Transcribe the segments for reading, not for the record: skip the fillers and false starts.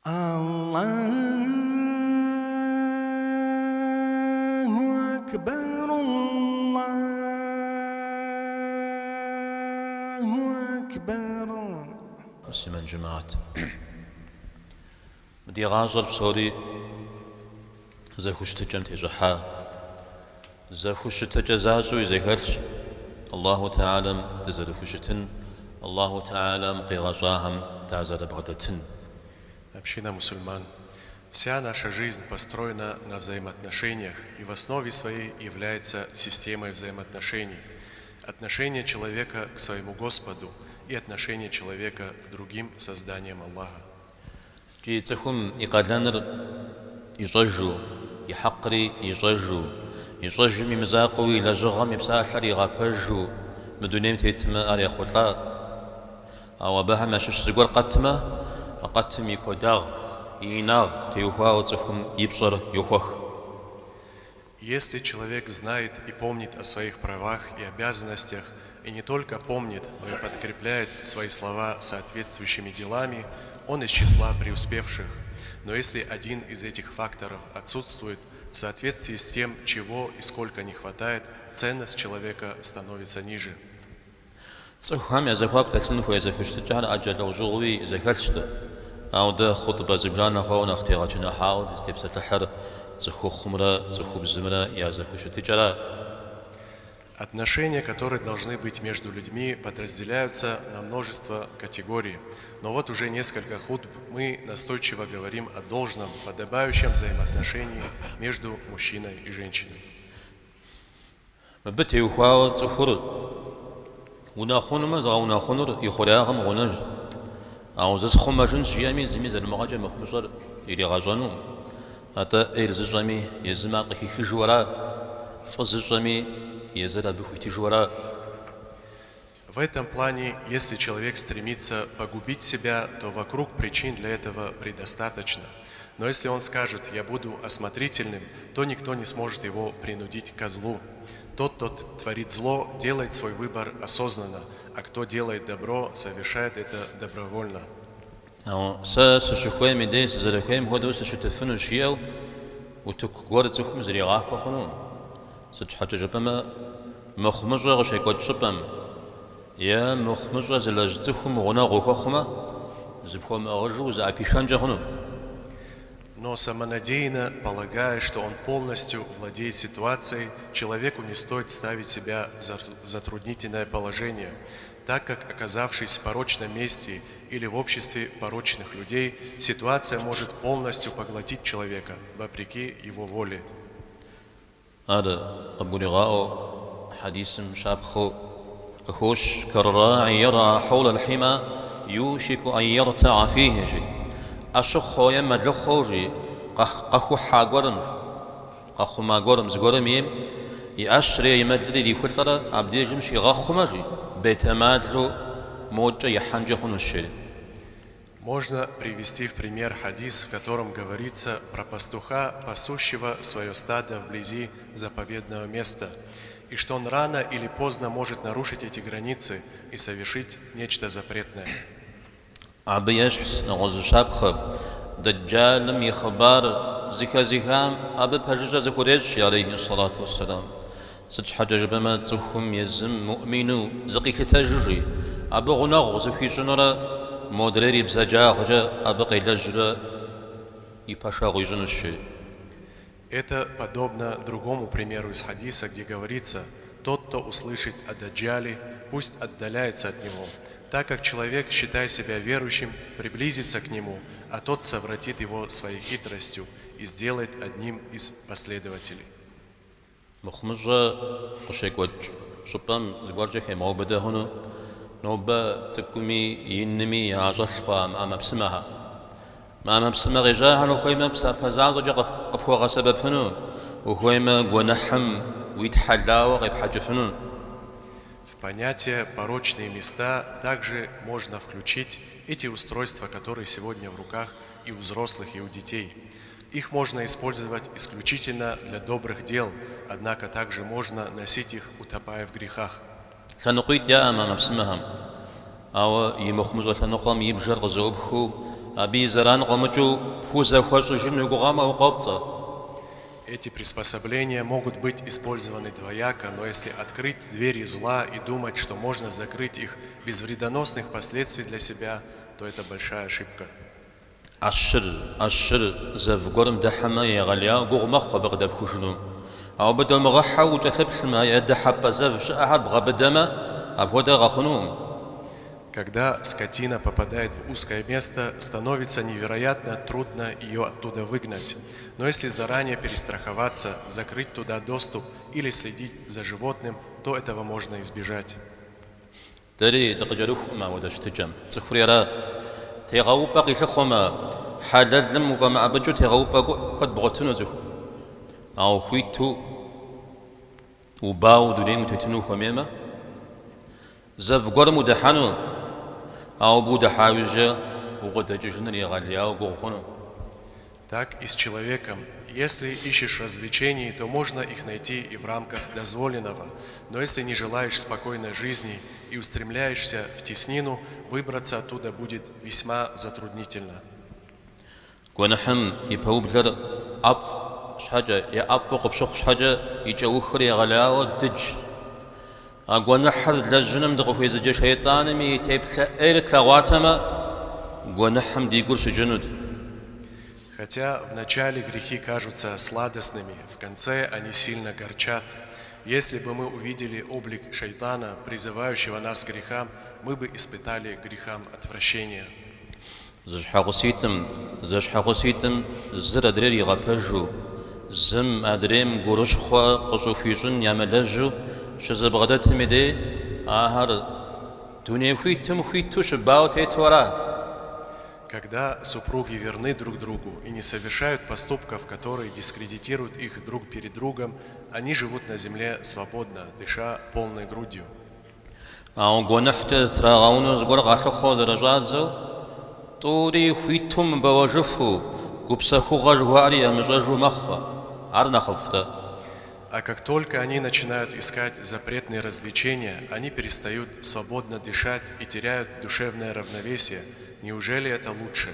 Аллаху акбар, Аллаху акбар. Муслъымэн жэмыхьэт. Мы ди гъащӏэр псори зэхущытыкӏэм тещӏыхьа, зэхущытыкӏэ защӏэуи зэхэлъщ Аллаху Тэхьэлам дызэрыхущытын, Аллаху Тэхьэлам къигъэщӏахэм дазэрыбгъэдэтын. Община мусульман. Вся наша жизнь построена на взаимоотношениях и в основе своей является системой взаимоотношений. Отношение человека к своему Господу и отношение человека к другим созданиям Аллаха. Икӏи цӏыхум и къалэныр ищӏэжу, и хьэкъри ищӏэжу, ищӏэжым и мызакъуэу и лэжьыгъэм и псалъэр игъэпэжу мы дунейм тетмэ, ар ехъулӏа. Ауэ абыхэм ящыщ зыгуэр къэтмэ, а къэтым и куэдагъ, и инагъ теухуауэ цӏыхум и пщӏэр йохуэх. Если человек знает и помнит о своих правах и обязанностях, и не только помнит, но и подкрепляет свои слова соответствующими делами, он из числа преуспевших. Но если один из этих факторов отсутствует, в соответствии с тем, чего и сколько не хватает, ценность человека становится ниже. Цӏыхухэм я зэхуаку дэлъын хуей зэхущытыкӏэхэр ӏэджэ лӏэужьыгъуэуи зэхэлъщ дэ. Ауэ дэ хъутӏбэ зыбжанэ хъуауэ нэхъ тегъэчыныхьауэ дызытепсэлъыхьыр цӏыхухъумрэ цӏыхубзымрэ я зэхущытыкӏэра. Отношения, которые должны быть между людьми, подразделяются на множество категорий. Но вот уже несколько хутб мы настойчиво говорим о должном, подобающем взаимоотношении между мужчиной и женщиной. Мыбы теухуауэ цӏыхур унэхъунумэ, зыгъэунэхъунур и хъуреягъым гъунэжщ. Ауэ зысхъумэжынщ жиӏэми, зыми залымыгъэкӏэ мыхъумыщӏэр иригъэщӏэнукъым. Атӏэ ӏейр зыщӏэми, езым ар къыхихыжу ара, фӏы зыщӏэми, езыр абы хуитыжу ара. В этом плане, если человек стремится погубить себя, то вокруг причин для этого предостаточно. Но если он скажет «я буду осмотрительным», то никто не сможет его принудить ко злу. Тот, кто творит зло, делает свой выбор осознанно, а кто делает добро, совершает это добровольно. Ауэ сэ сыщыхуейм и дей сызэрыхуейм хуэдэу сыщытыфынущ жиӏэу утыку гуэр цӏыхум зригъахуэ хъунукъым. Сыт щхьэкӏэ жыпӏэмэ, мыхъумыщӏэ къыщекӏуэкӏ щӏыпӏэм е мыхъумыщӏэ зылэжь цӏыхум гъунэгъу ухуэхъумэ, зыпхуэмыӏыгъыжу узыӏэпишэнкӏэ хъуну. Но самонадеянно полагая, что он полностью владеет ситуацией, человеку не стоит ставить себя в затруднительное положение, так как, оказавшись в порочном месте или в обществе порочных людей, ситуация может полностью поглотить человека, вопреки его воле. Ар къыбгуригъаӏуэу хьэдисым щапхъэу къыхощ, Кэрраи яръа хьэулэл хьима юшику ан яртаа фихи, жи. ӏэщыхъуэу е мэлыхъуэу, жи, къэхухьа гуэрым, къэхъума гуэрым, зыгуэрым ейм и ӏэщри е и мэлри ирихулӏэрэ абдежым щигъэхъумэ, жи, бетэмалу мокӏэ ихьэнкӏэ хъунущ, жери. Можно привести в пример хадис, в котором говорится про пастуха, пасущего свое стадо вблизи заповедного места, и что он рано или поздно может нарушить эти границы и совершить нечто запретное. Абы ещхьщ нэгъуэщӏ зы щапхъэ, Дэджалым и хъыбар зыхэзыхам абы пэжыжьэ зыхурещӏ, алейхи сэлату уэсселам. Сыт щхьэкӏэ жыпӏэмэ, цӏыхум езым муӏмину зыкъилъытэжу жи, абы гъунэгъу зыхуищӏынурэ модрейр и бзаджагъкӏэ абы къелэжьурэ и пэшэгъу ищӏынущ жери. Это подобно другому примеру из хадиса, где говорится, тот, кто услышит о Даджале, пусть отдаляется от него, так как человек, считая себя верующим, приблизится к нему, а тот совратит его своей хитростью и сделает одним из последователей. Мыхъумыщӏэ къыщекӏуэкӏ щӏыпӏэм зыгуэркӏэ хемыгъэубыдэ хъуну нобэ цӏыкӏуми инми яӏэщӏэлъ хъуа ӏэмэпсымэхэр. Мы ӏэмэпсымэ къежьахэр ухуеймэ псапэ защӏэкӏэ къыпхуэгъэсэбэпыну, ухуеймэ гуэныхьым уитхьэлауэ къепхьэкӏыфыну. В понятие «порочные места» также можно включить эти устройства, которые сегодня в руках и у взрослых, и у детей. Их можно использовать исключительно для добрых дел, однако также можно носить их, утопая в грехах. Лъэныкъуитӏ яӏэ мы ӏэмэпсымэхэм, ауэ и мыхъумыщӏэ лъэныкъуэм и бжэр къызэӏупхыу абы и зэран къомыкӏыу пхузэхуэщӏыжын уи гугъэмэ, укъопцӏэ. Эти приспособления могут быть использованы двояко, но если открыть двери зла и думать, что можно закрыть их без вредоносных последствий для себя, то это большая ошибка. Ӏэщыр, ӏэщыр зэв гуэрым дыхьэмэ, егъэлеяуэ гугъу мэхъу абы къыдэпхужыну. Ауэ абы домыгъэхьэу укӏэлъыплъмэ е дыхьэпӏэ зэв щыӏэхэр бгъэбыдэмэ, апхуэдэ къэхъунукъым. Когда скотина попадает в узкое место, становится невероятно трудно ее оттуда выгнать. Но если заранее перестраховаться, закрыть туда доступ или следить за животным, то этого можно избежать. Дэри дыкъыкӏэрыхукъым апхуэдэ щытыкӏэм. Цӏыхури ара? Тегъэупӏэ къилъыхъуэмэ, хьэлэлым уфӏэмыӏэбыкӏыу тегъэупӏэ куэд бгъуэтыну цӏыху. Ауэ хуиту убауэу дунейм утетыну ухуэмеймэ, зэв гуэрым удыхьэну, ауэ абы удыхьа иужькӏэ укъыдэкӏыжыныр егъэлеяуэ гугъу хъуну. Так и с человеком. Если ищешь развлечений, то можно их найти и в рамках дозволенного. Но если не желаешь спокойной жизни и устремляешься в теснину, выбраться оттуда будет весьма затруднительно. Гуэныхьым и пэублэр ӏэфӏ щхьэкӏэ е ӏэфӏу къыпщыхъу щхьэкӏэ и кӏэухыр егъэлеяуэ дыдж. А гуэныхьыр лэжьыным дыкъыхуезыджэ шейтӏанми и теплъэ ӏейр тлъэгъуатэмэ, гуэныхьым ди гур щыкӏынут. Хотя вначале грехи кажутся сладостными, в конце они сильно горчат. Если бы мы увидели облик шайтана, призывающего нас к грехам, мы бы испытали к грехам отвращение. Зэщхьэгъуситӏым, зэщхьэгъуситӏым зыр адрейр игъэпэжу, зым адрейм гурыщхъуэ къыщӏыхуищӏын ямылэжьу щызэбгъэдэтым и дей, ахэр дуней хуитым хуиту щыбауэ тету ара? Когда супруги верны друг другу и не совершают поступков, которые дискредитируют их друг перед другом, они живут на земле свободно, дыша полной грудью. Ауэ гуэныхькӏэ зытрагъэуну зыгуэр къалъыхъуэу зэрыщӏадзэу, тӏури хуиту мыбэуэжыфу, гупсэхугъуэ жыхуаӏэри ямыщӏэжу мэхъу. Ар нэхъыфӏ-тӏэ? А как только они начинают искать запретные развлечения, они перестают свободно дышать и теряют душевное равновесие. Неужели это лучше?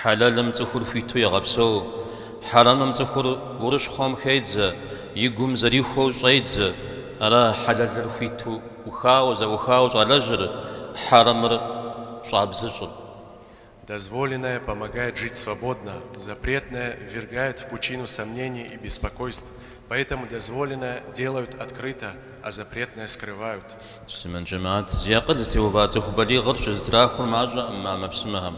Хьэлэлым цӏыхур хуиту егъэпсэу, хьэрэмым цӏыхур гурыщхъуэм хедзэ, и гум зэрихуэу щӏедзэ. Ара хьэлэлыр хуиту ӏухауэ, зэӏухауэ щӏалэжьыр, хьэрэмыр щӏабзыщӏыр? Дозволенное помогает жить свободно, запретное ввергает в пучину сомнений и беспокойств, поэтому дозволенное делают открыто, а запретное скрывают. Муслъымэн жэмыхьэт, зи акъыл зытеува цӏыху балигъыр щызытрахур мащӏэкъым а ӏэмэпсымэхэм.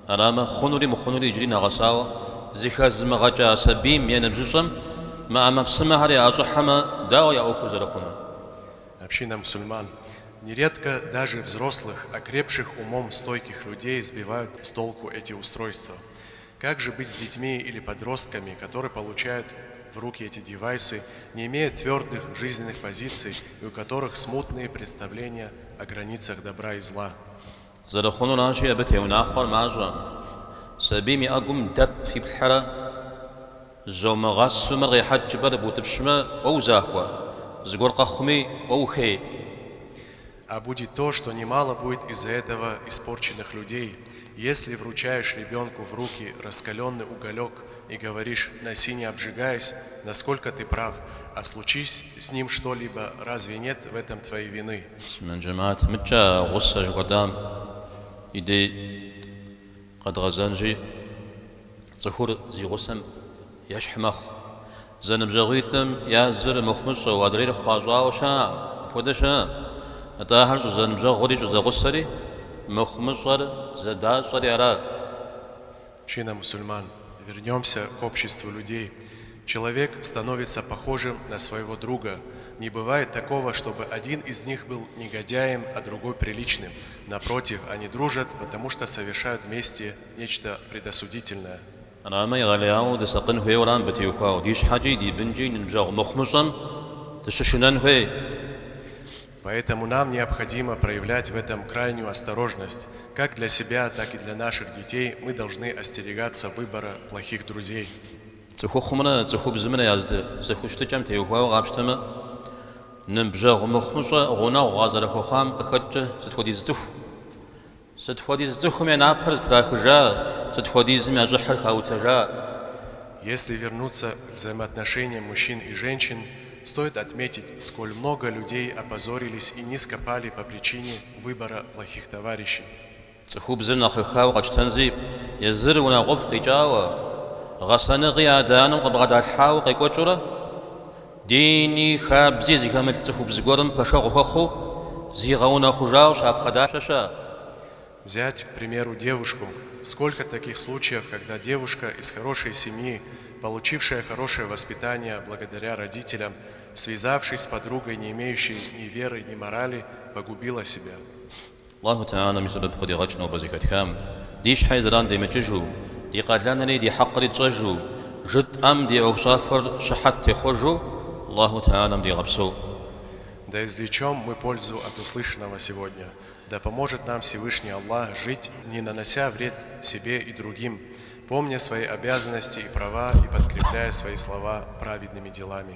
Арамэ, хъунури мыхъунури иджыри нэгъэсауэ зыхэзымыгъэкӏа сабийм е ныбжьыщӏэм мы ӏэмэпсымэхэр яӏэщӏыхьэмэ, дауэ я ӏуэхур зэрыхъунур? Община мусульман. Нередко даже взрослых, окрепших умом стойких людей сбивают с толку эти устройства. Как же быть с детьми или подростками, которые получают в руки эти девайсы, не имея твердых жизненных позиций и у которых смутные представления о границах добра и зла? Зэрыхъунуращи, абы теунахъуэр мащӏэкъым. Сабийм и ӏэгум дэп иплъхьэрэ зомыгъэсу мыр къехьэкӏ жыпӏэрэ бутӏыпщмэ, уэ узахуэ, зыгуэр къэхъуми, уэ ухей. А будет то, что немало будет из-за этого испорченных людей. Если вручаешь ребенку в руки раскаленный уголек и говоришь «носи, не обжигаясь», насколько ты прав, а случись с ним что-либо, разве нет в этом твоей вины? Муслъымэн жэмыхьэт, мыдкӏэ гъусэ жыхуэтӏам и дей къэдгъэзэнщи, цӏыхур зи гъусэм ещхь мэхъу. Зэныбжьэгъуитӏым я зыр мыхъумыщӏэу, адрейр хъуащӏауэ щыӏэкъым, апхуэдэ щыӏэкъым. Атӏэ ахэр щӏызэныбжьэгъури щӏызэгъусэри мыхъумыщӏэр зэдащӏэри ара? Община мусульман, вернемся к обществу людей. Человек становится похожим на своего друга. Не бывает такого, чтобы один из них был негодяем, а другой приличным. Напротив, они дружат, потому что совершают вместе нечто предосудительное. Арамэ, егъэлеяуэ дысакъын хуейуэ ара мыбы теухуауэ, ди щхьэкӏи ди бынкӏи ныбжьэгъу мыхъумыщӏэм дыщышынэн хуей. Поэтому нам необходимо проявлять в этом крайнюю осторожность. Как для себя, так и для наших детей мы должны остерегаться выбора плохих друзей. Цӏыхухъумрэ цӏыхубзымрэ я зэхущытыкӏэм теухуауэ къапщтэмэ, ныбжьэгъу мыхъумыщӏэ гъунэгъу къазэрыхуэхъуам къыхэкӏкӏэ сыт хуэдиз цӏыху. Сыт хуэдиз цӏыхум я напэр зытрахыжа, сыт хуэдизым я щӏыхьыр хаутэжа? Если вернуться к взаимоотношениям мужчин и женщин, стоит отметить, сколь много людей опозорились и низко пали по причине выбора плохих товарищей. Цӏыхубзыр нэхъ хэхауэ къэтщтэнщи, езыр унагъуэфӏ къикӏауэ, гъэсэныгъи адэ-анэм къыбгъэдалъхьауэ къекӏуэкӏыурэ, дини хабзи зыхэмылъ цӏыхубз гуэрым пэшэгъу хуэхъуу зигъэунэхъужауэ щапхъэ дапщэ щыӏэ? Взять, к примеру, девушку. Сколько таких случаев, когда девушка из хорошей семьи, получившая хорошее воспитание благодаря родителям, связавшись с подругой, не имеющей ни веры, ни морали, погубила себя. Аллаху Тэхьэлам и сэбэп къыдигъэкӏ нобэ зэхэтхам, ди щхьэ и зэран демыкӏыжу, ди къалэнри ди хьэкъри тщӏэжу, жытӏэм ди ӏуэхущӏафэр щыхьэт техъуэжу Аллаху Тэхьэлам дигъэпсэу. Да извлечем мы пользу от услышанного сегодня. Да поможет нам Всевышний Аллах жить, не нанося вред себе и другим, помня свои обязанности и права и подкрепляя свои слова праведными делами.